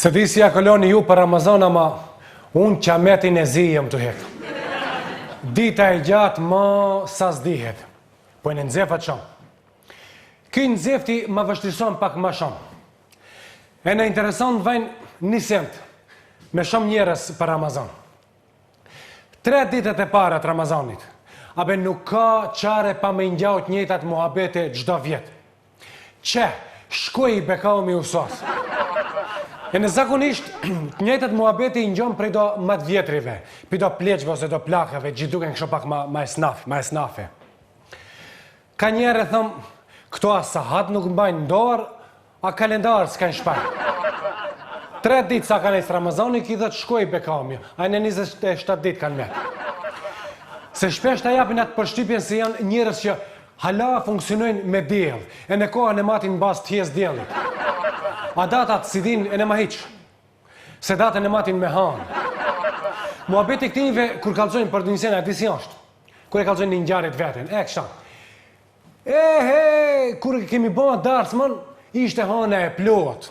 S'e di si ja kaloni ju për Ramazan ama unë qametin e zi jam tu hek. Dita e gjatë ma sa s'dihet. Po e në nxefat shumë. Ky nxefti ma vështirëson pak ma shumë. E në interesant vajnë një send me shumë njerëz për Ramazan. Tre ditët e para të Ramazanit, a be nuk ka qare pa me ngjau të njëjtat muhabete çdo vjet. Qe, shkoi i bekaumi u sos. E në zakonisht, të njëjtat muhabete i ngjon prej do ma të vjetrive, prej do pleqve ose do plakave, që duken kështu pak ma, ma esnaf, ma esnafe. Kanjëherë e thom, këto as sahat nuk mbajnë në dorë, A kalendar s'kanë n'shpi. Tre ditë sa ka nejt Ramazani, ky thotë shkoi bekaumi, a në 27 ditë kanë met. Se shpesh ta japin atë përshtypjen se janë njerëz që hala funksionojnë me diell, e në kohën e matin në bazë të hijes diellit. A datat s'i din e në ma hiç. Se datën e matin me hanë. Muhabeti këtinjve kur kallzojnë për ndonjë sen, a di si është? Kur e kallzojnë një ngjarje të veten, e kështu. E he, kur e kemi ba darsmën, ishte hana e plot.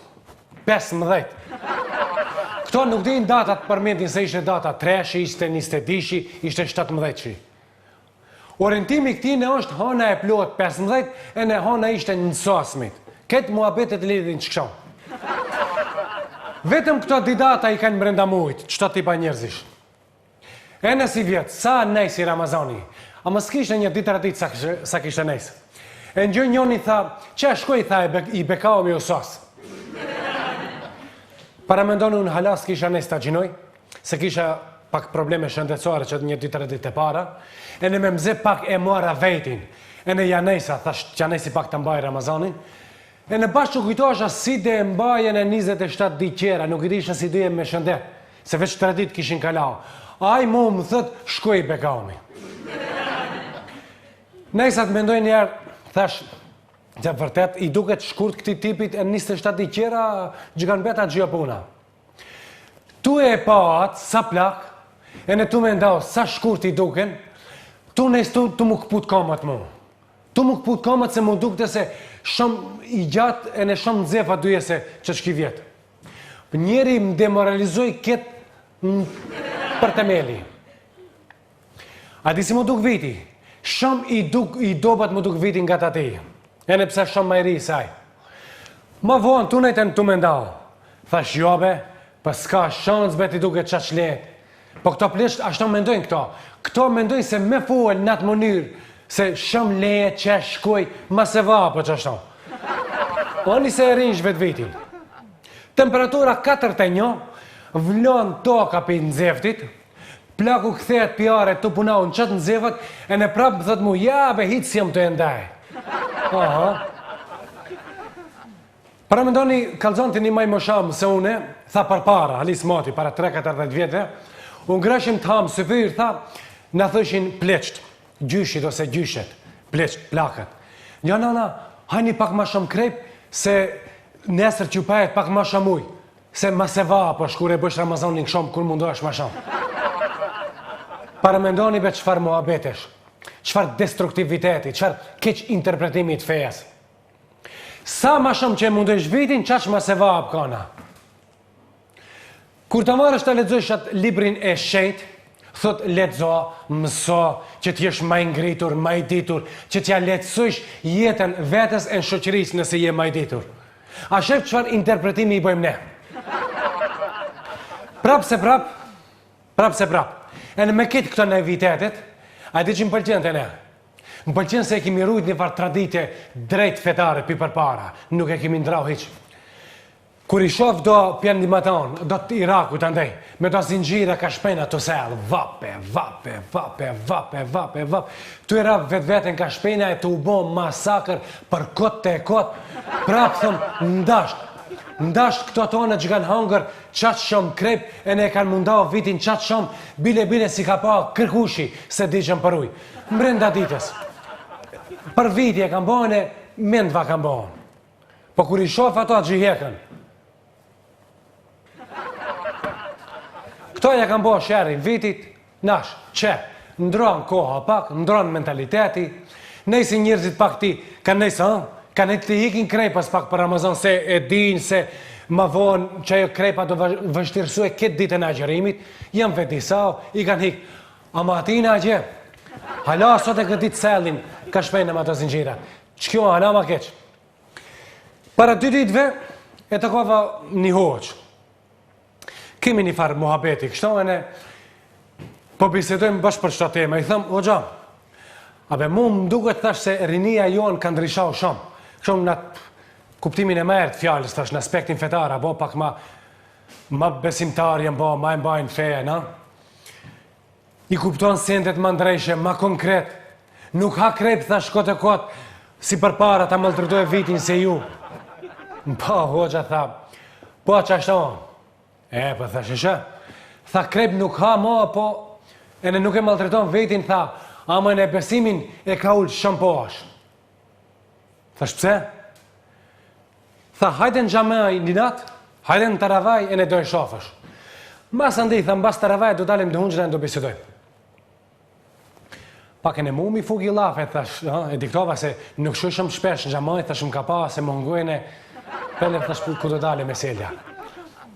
15. Këto nuk din datat përmendin se ishte data 3, ishte 22, ishte 17. Orientimi i këtij është hana e plot 15, e në hana ishte në sasmit. Këtë muhabetet lidhin që kështu. Vetëm këto dy data i kanë brenda mujt, qëto tipa njerëzish. E në sivjet, sa nejsi Ramazani? A mos kishte një ditë ditë sa, sa kishte nejs? E ngjoj njoni tha, qe shkoi tha e be, i bekaumi u sos. Paramendoni unë hala s'kisha nejs të agjinoj, se kisha pak probleme shëndetësore që një ditë ditë e para, e në me mze pak e mora vejtin, e në ja nejsa, thash ja nejsi pak të mbaj Ramazanin, e në bashkë që kujtohesha si dhe e mbaj në 27 ditë tjera, nuk i disha si dhe me shëndet. Se veç tre ditë kishin kala. Ai mu më thot, shkoi bekaumi. Nejsa të mendoj njëherë, thash, që vërtet, i duket shkurt këtij tipit e 27 ditë tjera, që kanë mbet atë gjë puna. Tu e pa atë, sa plak, e në tu mendau, sa shkurt i duken, tu nëjs tu, tu mu këput kamët mu. Tu mu këput kamët se mu dukte se shumë i gjatë e në shumë nxefa duje se që qëki vjetë. Njeri më demoralizoi këtë për temeli. A di si mu duk viti? Shumë i, duk, i dobët mu duk viti nga të atij. E në pse shumë ma i ri se ai. Ma vonë, tu nejtë në tu mendau. Thash, jo be, pa po s'ka shans be t'i duket qaq lehtë. Po këto pleqt ashtu mendojnë këto. Këto mendojnë se me fol në atë mënyrë, se shumë lehtë që shkoi, ma se va, po qashtu. Ani se e rinjsh vetë vitin. Temperatura 41, vlon toka pi nxeftit, plaku kthehet pjare të punau në qatë nxefët, e në prapë më thot mu, ja be hiç s'jam tu e ndaj. Aha. Paramendoni, kallzonte një ma i mosham se une, tha përpara, halis mati, para 3-40 vjetëve, u ngreshim të hamë syfyr, tha, na thëshin pleqt, gjyshit ose gjyshet, pleqt, plakët. Një nana, hajni pak ma shumë krep, se nesër që pajet pak ma shumë ujë, se ma se va, po shkur e bësh Ramazanin shumë, kur mundohesh ma shumë. Paramendoni be çfarë muhabetesh, çfarë destruktiviteti, çfarë keqinterpretimi të fejes. Sa ma shumë që e mundojsh vitin, qaq ma sevap kana. Kur të marrësh të lexojsh atë librin e shenjtë, thot lexo, mëso, që të jesh ma i ngritur, ma i ditur, që t'ja lehtësojsh jetën vetes e në shoqërisë nëse je ma i ditur. A shef çfarë interpretimi i bëjmë ne? Prap se prap, prap se prap. E në me këtë këto naivitetet, a di që më pëlqen te ne? Më pëlqen se e kemi rujt një farë tradite drejt fetare pi përpara, nuk e kemi ndrau hiç. Kur i shof do pjandimatan, do të Irakut andej, me do zinxhira ka shpena të sel, vape, vape, vape, vape, vape, vape, tu e rap vetveten ka shpena e tu u bo masakër për kot të e kot, prap thëm, ndasht, ndasht këto tonë që kanë hangër qaq shumë krep e ne kanë mundau vitin qaq shumë, bile bile si ka pa kërkushi se digjën për ujë. Mbrenda ditës. Për viti e kam bënë, mendva kam bënë. Po kur i shof ato që hekën. Këto ja kam bërë sherrin vitit, nash, që, ndron koha pak, ndron mentaliteti, nejsi njerëzit pak ti, kanë nejsë, ha? Kanë të hikin krepës pak për Ramazan se e dinë se ma vonë që ajo krepa do vështirësue këtë ditën e agjërimit, janë vetëdijsau, i kanë hik. Ama atina atje, hala sot e këtë ditë sellin, ka shpejnë me ato zinxhira. Qekjo hala ma keq. Para dy ditëve, e takova një hoxhë. Kemi një farë muhabeti, kështu ene, po bisedojmë bash për qëta tema, i thëmë, hoxha, a be mu më duket thash se rinia jonë ka ndryshau shumë, kështu në atë kuptimin e mirë të fjalës, thash në aspektin fetar, a bo pak ma, ma besimtar janë bo, ma e mbajnë fenë, a? I kupton sendet ma ndryshe, ma konkret. Nuk ha krep, thash kot e kot, si përpara ta maltretoj vitin se ju. Po, hoxha tha, po qashtu? E, po thash e shë. Tha krep nuk ha mo, po ene nuk e maltreton vitin, tha, ama ene besimin e ka ulë shumë poshtë. Thash pse? Tha, hajde në xhami një natë, hajde në teravaj ene do e shofësh. Mbas andej, tha, mbas teravaj do dalim të hungjën e do bisedojmë. Pak ene mu mi fugi llafe, thash, ha, e diktova se nuk shkoj shumë shpesh në xhami, thash më ka pa se mungojnë pele, thash ku do dale meselja.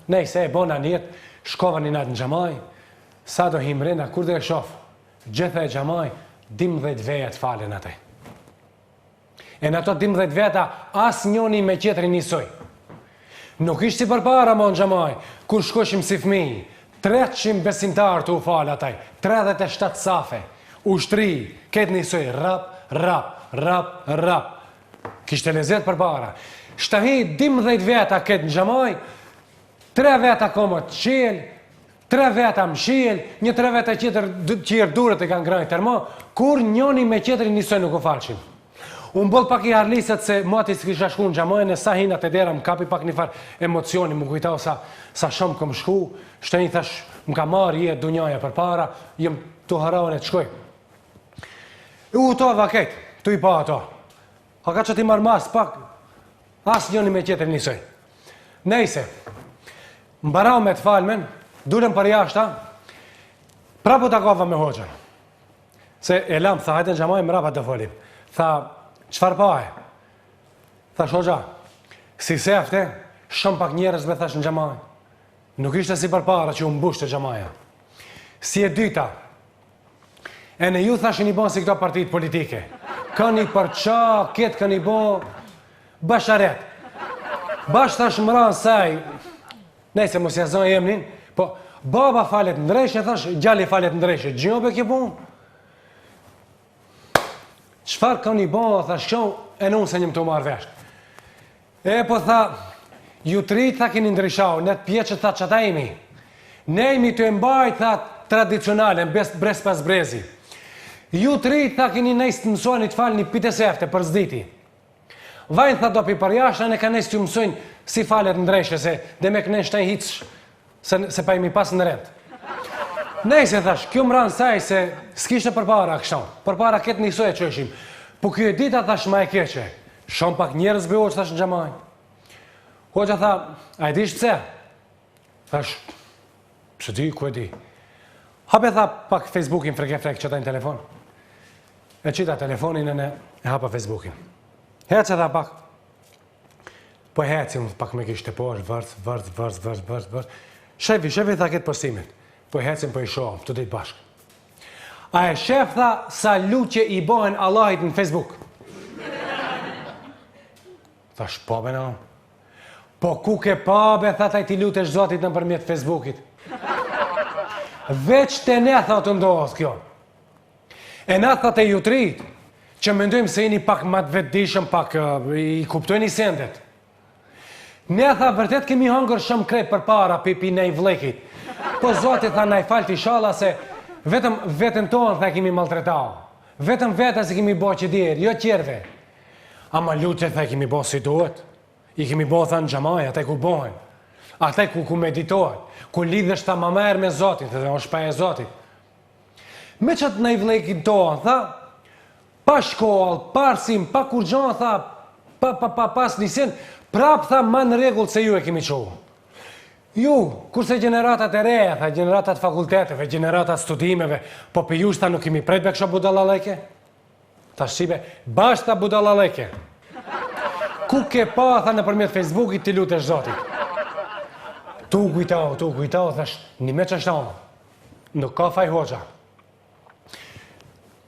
Nejse e bona nijet, shkova një natë në xhami, sa do hi mrena, kur do e shof, gjitha e xhamaj, 12 vetë falen atë. E në ato 12 veta, asnjoni me tjetrin njësoj. Nuk ishte si përpara, mo në xhamaj, kur shkoshim si fëmi, 300 besimtarë tu u falë ataj, 37 safe, ushtri, këtë njësoj, rap, rap, rap, rap. Kishte lezet përpara. Shtahi 12 veta këtë në xhamaj, 3 veta komët çel, Tre veta mshel, një tre veta tjetër tjerë durët e kanë ngrënë termo, kur njoni me tjetrin njësoj nuk u falshim. U mboll pak i harlisët se mati s'kisha shku në xhamajnë e sa hina te dera më kapi pak një farë emocioni, më kujtau sa sa shumë kom shku, shtënjë thash më ka marrë jetë dunjaja përpara, jam tu harau e të shkoj. U hutova krejt, tu i pa ato. A ka që t'i marrë mas pak, as njoni me tjetrin njësoj. Nejse, mbarau me të falmen, dulëm përjashta, prapë u takova me hoxhën. Se e lam, tha, hajde në xhamaj, mrapa të folim. Tha, çfarë pa e? Thash, hoxha, si sefte, shumë pak njerëz me thash në xhamaj. Nuk ishte si përpara që u mbushte xhamaja. Si e dyta, Ene ju thash jeni bo si këto partitë politike. Kani përça, këtë kani bo basharet. Bash thash më ranë saj, nejse mos ja zë emnin, po baba falet ndryshe, thash, djali falet ndryshe. Gjë be kjo punë? Çfarë kani bo, thash, kjo, ene unë s'e jam tu marrë vesh. E po tha, ju të rijtë tha keni ndryshau, ne të pjeqët tha qata jemi. Ne jemi tu e mbajt tha tradicionale, brez pas brezi. Ju të rijtë tha keni nejsë të mësojnë të falni pite sefte për zditi. Vajnë tha do pi përjashta, ne ka nejsë të mësojnë si falet ndryshe, se demek ne shtaj hiç Se, se pa jemi pas në rend. Nejse, thash, kjo më ranë saj se s'kishte përpara kështu. Përpara këtë njësoj e çojshim. Po kjo e dita, thash, ma e keqe. Shumë pak njerëz be hoxhë, thash, në xhamaj. Hoxha tha, a e dish pse? Thash, pse di, ku e di? Hape tha pak Facebookin freke frek që ta në telefon. E qita telefonin ene e hapa Facebookin. Hece tha pak. Po hecim pak me kishte poshtë, vërc, vërc, vërc, vërc, vërc, vërc. Shefi, shefi tha këtë postimin. Po hecim, po i shohëm, të ditë bashkë. A e shef tha sa lutje i bohen Allahit në Facebook? Thash, po be na. Po ku ke pa be, tha taj t'i lutesh Zotit nëpërmjet Facebookit. Veç te ne, tha tu ndodhë kjo. E na tha te ju t'rijt, që mendojmë se jeni pak ma të vetëdijshëm, pak i kuptojni sendet. Ne tha vërtet kemi hangër shumë krep përpara pi pi naivllekit. Po Zoti tha na i faltë ishalla se vetëm veten tonë tha kemi maltretau. Vetëm vetes i kemi bo qedir, jo tjerëve. Ama lutjet tha i kemi bo si duhet. I kemi bo tha në xhamaj, atë ku bohen. Atë ku ku meditohet, ku lidhesh tha ma merë me Zotin, tha është pa e Zotit. Me qatë naivllekin tonë, tha, pa shkollë, pa arsim, pa kurgjo, tha, pa, pa, pa, pas një sen, prap, tha, ma në rregull se ju e kemi çu. Ju, kurse gjeneratat e reja, tha, gjeneratat fakulteteve, gjeneratat studimeve, po për jush, tha, nuk kemi pret be kështu budallalleke? Tha shqipe, bash tha budallalleke. Ku ke pa, tha nëpërmjet Facebookit t'i lutesh Zotit? Tu u kujtu, tu u kujtu, thash, nime qashtu, nuk ka faj hoxha.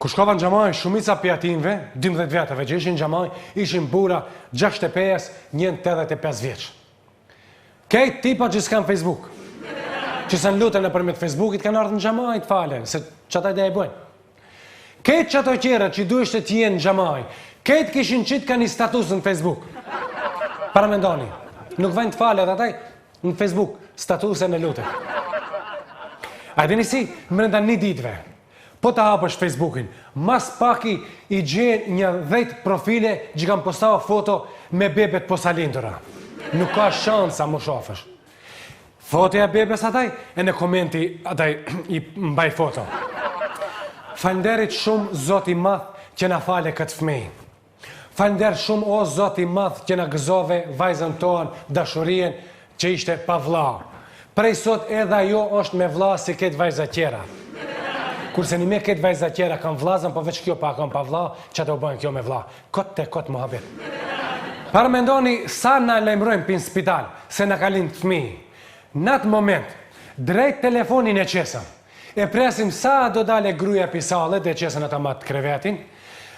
Kur shkova në xhami, shumica prej atinve, 12 vetëve që ishin në xhami, ishin burra 65, 85 vjeç. Kejt tipa që s'kanë Facebook, që s'un luten nëpërmjet Facebookit, kanë ardhë në xhami të falen, se qata ide e bëjnë. Kejt qato tjera që duheshte të jenë në xhami, kejt kishin qitë ka një status në Facebook. Paramendoni, nuk vajnë të falen ataj në Facebook, statuse në lute. A e dini si, mrenda një ditëve, Po ta hapësh Facebookin, mas paki i gjen një 10 profile që kanë postau foto me bebet posalindura. Nuk ka shansa mos shofësh. Fotoja e bebes ataj, e në komenti ataj i mbaj foto. Falënderit shumë Zot i madh që na fale këtë fëmijë. Falënderit shumë o Zot i madh që na gëzove vajzën tonë Dashurien që ishte pa vlla. Prej sot edhe ajo është me vlla si krejt vajzat tjera. Kurse nime krejt vajzat tjera kanë vllazën po veç kjo pa kanë pa vlla qato u bën kjo me vlla. Kot te kot muhabet. Paramendoni sa na lajmërojnë pin spital se na ka lind fëmijë. N'atë moment drejt telefonin e qesëm. E presim sa do dale gruja pi salle dhe qesën ata mat krevetin,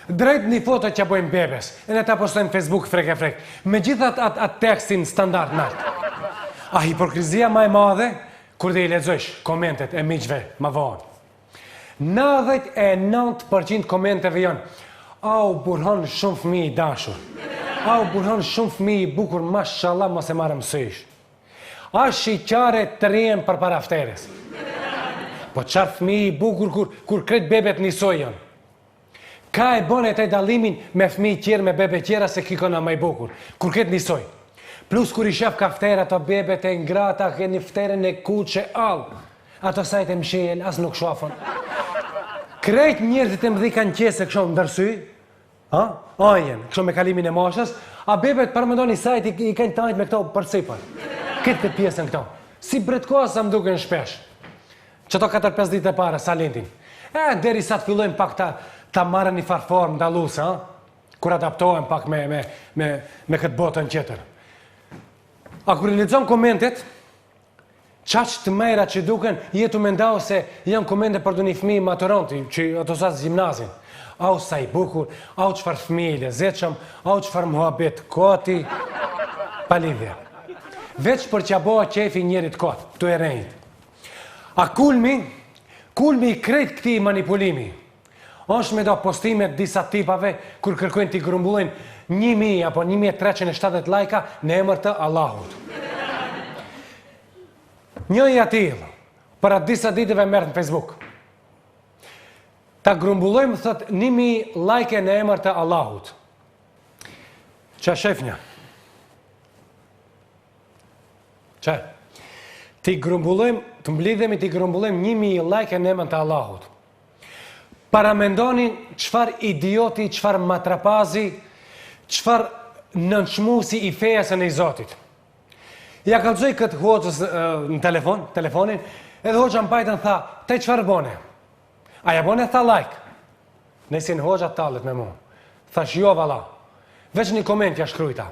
drejt një foto që bëjmë bebes, e ne ta postojmë Facebook frek e frek, me gjithë atë at, at tekstin standard nalt. A hipokrizia ma e madhe, kur dhe i lexojsh komentet e miqve ma vonë. 99% komenteve janë, au Burhan shumë fëmijë i dashur, au Burhan shumë fëmijë i bukur, mashallah mos e marrë mësysh. Ashiqare të rrihen përpara fterës. Po çfarë fëmijë i bukur kur kur krejt bebet njësoj janë. Ka e bën atë dallimin me fëmijë tjerë me bebe tjera se ky kona më i bukur. Kur krejt njësoj. Plus kur i shef ka ftera ato bebet e ngrata ke një fterën e kuqe all. Ato sajt e mshel as nuk shofën. Krejt njerëzit e mëdhi kanë qese kështu ndër sy, Ha? Ajen, kështu me kalimin e moshës, a bebet paramendoni sajt i, i kanë tajt me këto përsipër. Këtë këtë pjesën këto. Si bretkosa më duken shpesh. Qato 4-5 ditë e para, sa lindin. E, deri sa të fillojnë pak ta, ta marrën një farë formë dalluse, ha? Kur adaptohen pak me, me, me, me këtë botën tjetër. A kur i lexon komentet, Qaq të mera që duken, je tu mendau se janë komente për ndonjë fëmijë maturanti, që ato sa gjimnazin. Au sa i bukur, au çfarë fëmijë i lezetshëm, au çfarë muhabet koti, pa lidhje. Veç për t'ja bo qefi njerit kot, tu e rrejt. A kulmi, kulmi i krejt këtij manipulimi, është me do postimet disa tipave kur kërkojnë t'i grumbullojnë 1000 apo 1370 lajka në emër të Allahut. Një i atillë, para disa ditëve merr në Facebook. Ta grumbullojmë, thot, 1000 lajke në emër të Allahut. Qa shef një? Që? T'i grumbullojmë, të mblidhemi t'i grumbullojmë 1000 lajke në emër të Allahut. Paramendoni çfarë idioti, çfarë matrapazi, çfarë nënçmuesi i fejës e i Zotit. Ja kallzoj këtë hoxhës në telefon, telefonin, edhe hoxha më pajtën tha, te çfarë bone? A ja bone tha like? Nesin hoxha tallet me mu. Thash jo valla. Veç një koment ja shkrujta.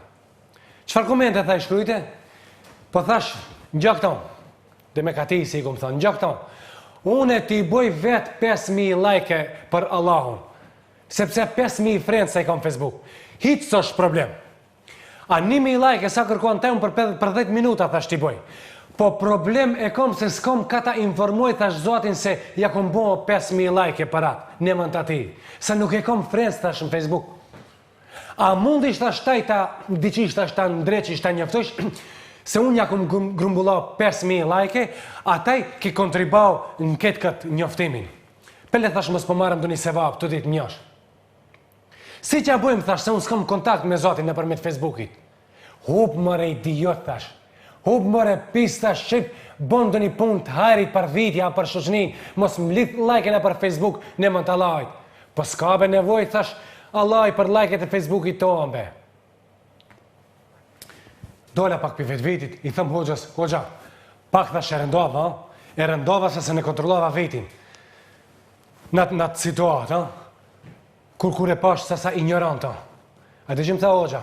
Çfarë komente tha i shkrujte? Po thash, ngjo këto. Dhe me kati si i kom thonë, ngjo këto. Unë t'i boj vetë 5.000 like për Allahun. Sepse 5.000 friends sa i kam Facebook. Hiç s'është problem. A 1.000 like sa kërkon te unë për, për 10 minuta, thash t'i boj. Po problem e kom se s'kom ka ta informoj, thash zotin se ja kom bo 5.000 like për atë, në emën të atij. Se nuk e kom friends, thash në Facebook. A mundish thash taj ta diqish thash ta ndreqish ta njoftojsh se unë ja kom grumbullau 5000 like, ataj ki kontribau në këtë këtë njoftimin. Pele thash mos po marrëm ndonjë sevap të ditë mjosh. Si t'ja bëjmë thash se unë s'kam kontakt me Zotin nëpërmjet Facebookit. Hup more idiot thash. Hup more pis thash shif bon ndonjë punë të hajrit për viti a për shoqëninë, mos mlidh like nëpër Facebook në emën të Allahit. Po s'ka be nevojë thash Allahi për like-et e Facebookit tonë be. Dola pak pi vetvetit, i thëm hoxhës, hoxha, pak thash e rëndova, e rëndova se s'e kontrollova vetin. Në atë, në atë situatë, ha? Kur kur e pash sa sa injorant, ha? A dëgjim tha hoxha.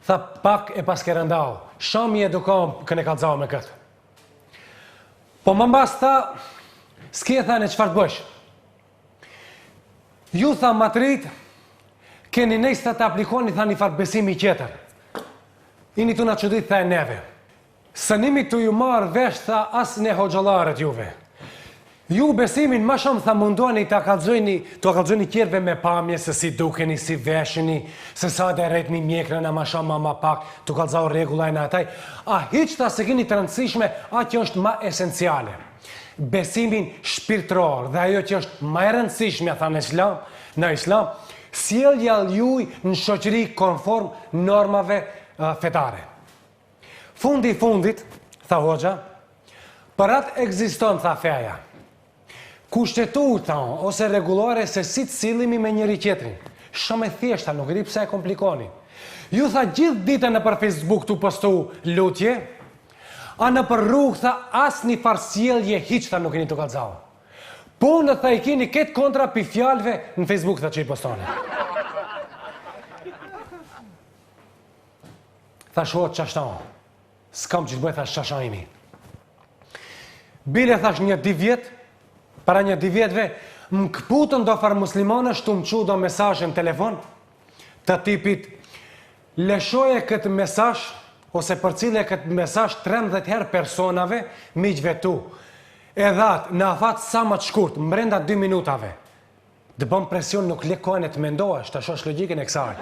Tha pak e paske rëndau, shumë je edukum këne kallzau me këtë. Po më mbas tha, s'ke tha në çfarë të bësh. Ju tha ma t'rijt, keni nejsë tha të aplikoni tha një farë besimi tjetër. Ini tu na çudit tha e neve. S'jemi tu ju marrë vesh tha as ne hoxhallarët juve. Ju besimin ma shumë tha mundoheni ta kallzojni, t'ua kallzoni tjerëve me pamje se si dukeni, si vesheni, se sa e rretni mjekrën a ma shumë a ma pak, tu kallzau rregulla e në ataj. A hiç tha s'e keni të rëndësishme atë që është ma esenciale. Besimin shpirtëror dhe ajo që është ma e rëndësishmja tha në Islam, në Islam, sjellja juj në shoqëri konform normave fetare. Fundi i fundit, tha hoxha, për atë ekziston, tha feja. Kushtetutë, tha, ose rregullore se si të sillemi me njëri-tjetrin. Shumë e thjeshta, nuk e di pse e komplikoni. Ju tha gjithë ditën nëpër Facebook tu postu lutje, a nëpër rrugë tha asnjë farë sjellje hiç tha nuk jeni tu kallzau. Punët tha i keni këtë kontra pi fjalëve në Facebook tha që i postoni. Thash hoxhë qashtu. S'kam që të bëj, thash qashtu jemi. Bile thash një dy vjet, para një dy vjetëve, më këputën do farë muslimanësh tu më çu do mesazhe në telefon, të tipit, lëshoje këtë mesazh, ose përcille këtë mesazh 13 herë personave, miqve tu, edhe atë në afat sa më të shkurt, mbrenda 2 minutave. Të bën presion nuk le kohën e të mendohesh, të shohësh logjikën e kësaj.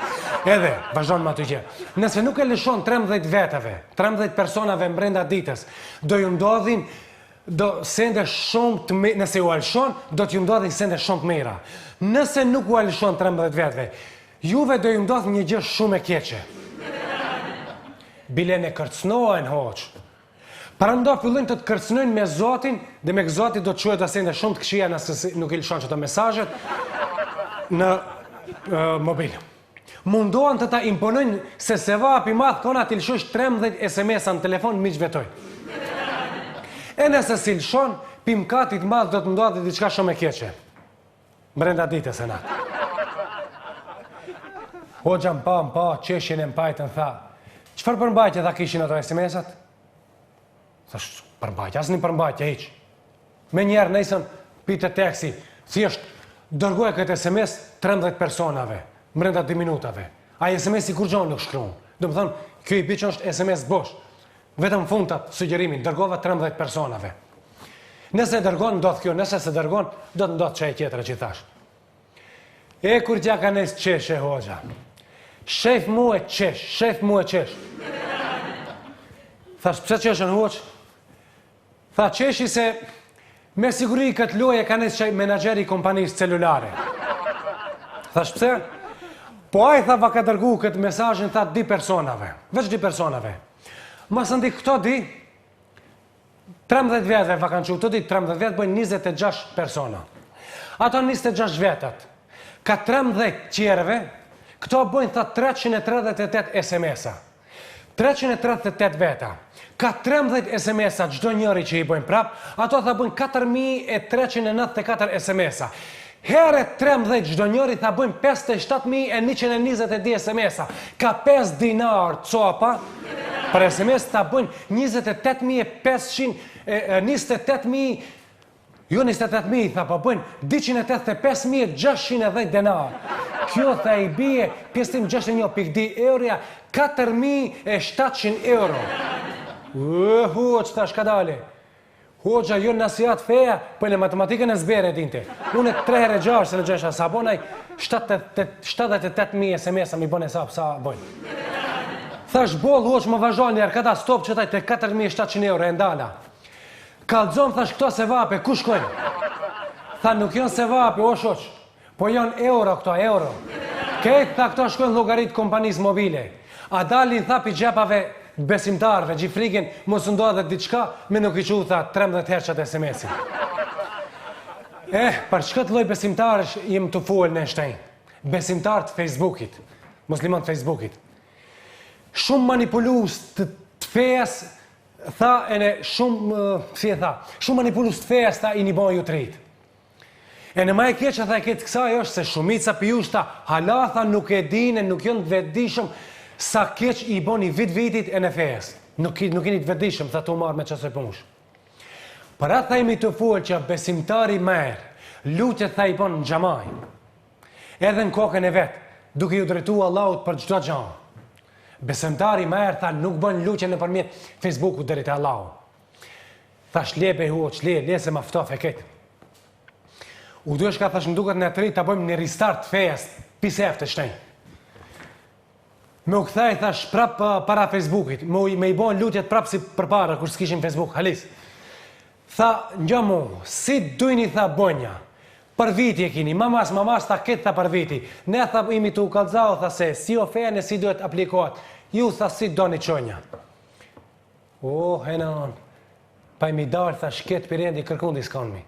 Edhe, vazhdon më tutje. Nëse nuk e lëshon 13 vetëve, 13 personave mbrenda ditës, do ju ndodhin do sende shumë të mira, nëse ua lëshon, do t'ju ndodhin sende shumë të mira. Nëse nuk ua lëshon 13 vetëve, juve do ju ndodh një gjë shumë e keqe. Bile ne kërcënohen hoxhë. Prandaj fillojnë të të kërcënojnë me Zotin, dhe me Zoti do të çohet sende shumë të këqija nëse nuk i lëshon qato mesazhet në e, mobil. Mundohen të ta imponojnë se sevap i madh kona t'i lëshosh 13 SMS-a në telefon miqve tuj. E nëse s'i lëshon, pi mëkatit madh do të ndodhë diçka shumë e keqe. Brenda ditës e natë. Hoxha më pa, më pa, qeshjen e mpajtën, tha, çfarë përmbajtje, tha, kishin ato SMS-at? Thash, përmbajtje, asnjë përmbajtje, hiç. Menjëherë, nesën, pite teksti, thjesht, dërgoje këtë SMS 13 personave, mbrenda 2 minutave. Ai SMS-i kurgjo nuk shkruan. Domethonë, kjo i bi që është SMS bosh. Vetëm fund atë sugjerimin, dërgova 13 personave. Nëse e dërgon, ndodh kjo, nëse s'e dërgon, do të ndodh qajo tjetra që i thash. E kur t'ja ka nis qeshe, hoxha. Shef mu e qesh, shef mu e qesh. Thash, pse qeshen hoxhë? Tha qeshi se me siguri këtë lojë e ka nis qaj menaxheri i kompanisë celulare. Thash pse? Po ai tha va ka dërgu këtë mesazhin tha dy personave, veç dy personave. Masandej këto dy 13 vetëve va kanë çu, të dy 13 vetë bëjnë 26 persona. Ato 26 vetat, ka 13 tjerëve, këto bëjnë tha 338 SMS-a. 338 veta, ka 13 SMS-a çdo njëri që i bëjnë prap, ato tha bëjnë 4394 SMS-a. Here 13 çdo njëri tha bëjnë 57122 SMS-a. Ka 5 dinar copa për SMS tha bëjnë 28500 28000 Jo 28.000, tha, po bëjnë 285.610 denar. Kjo, tha, i bie pjesëtim 61.2 euroja, 4.700 euro. Uhu, që thash kadale. Hoxha, jo nasihat feja, po në matematikën e zbere e dinte. Unë e 3 herë 6, se në 6, sa bon ai 78.000 SMS-a mi bën hesap sa bojnë. Thash boll, hoxhë, më vazhdo njëherë, kada stop që taj të 4.700 euro e ndala. Kallxom thash këto sevape ku shkojnë? Tha nuk janë sevape o shoq, po janë euro këto, euro. Krejt tha këto shkojnë llogari t'kompanisë mobile. A dalin tha pi xhepave të besimtarëve, gjith frikën mos ndodhet diçka me nuk i çu tha 13 herë qat SMS-in. Eh, për ç'këtë lloj besimtarësh jem tu folë në shtënë. Besimtarë të Facebookit, musliman të Facebookit. Shumë manipulues të, të fesë Tha ene shumë, si e tha, shumë manipulues të fesë tha jeni bo ju të rijt. Ene ma e keqja tha e këtë kësaj është se shumica pi jush tha, hala tha nuk e dinë, nuk janë të vetëdijshëm Sa keq i boni vit vitit e në fesë. Nuk, nuk jeni të vetëdijshëm, tha tu marrë me qasoj punësh. Për atë tha jemi tu folë që besimtari mirë, lutjet tha i bon në xhami. Edhe në kokën e vet, duke ju drejtu Allahut për çdo gjë. Besimtari mirë tha nuk bën lutje nëpërmjet Facebookut deri te Allahu. Thash le be hoxhë, le, le se ma ftof e këtë. U dushka thash më duket në të ta bëjmë një restart fesë, pisef të shtejnë. Me u kthej thash prap para Facebookit, me, me i bon lutjet prap si përpara kur s'kishim Facebook, halis. Tha, ngjo mu, si dujni tha bonja, për viti e kini, mamas, mamas, tha këtë tha për viti. Ne tha imi tu u kallzau, tha se si o feja ne si duhet aplikohet, ju tha si doni qonja. O, henan, pa i mi dalë, tha shket për rendi, kërkundi s'kanë mi.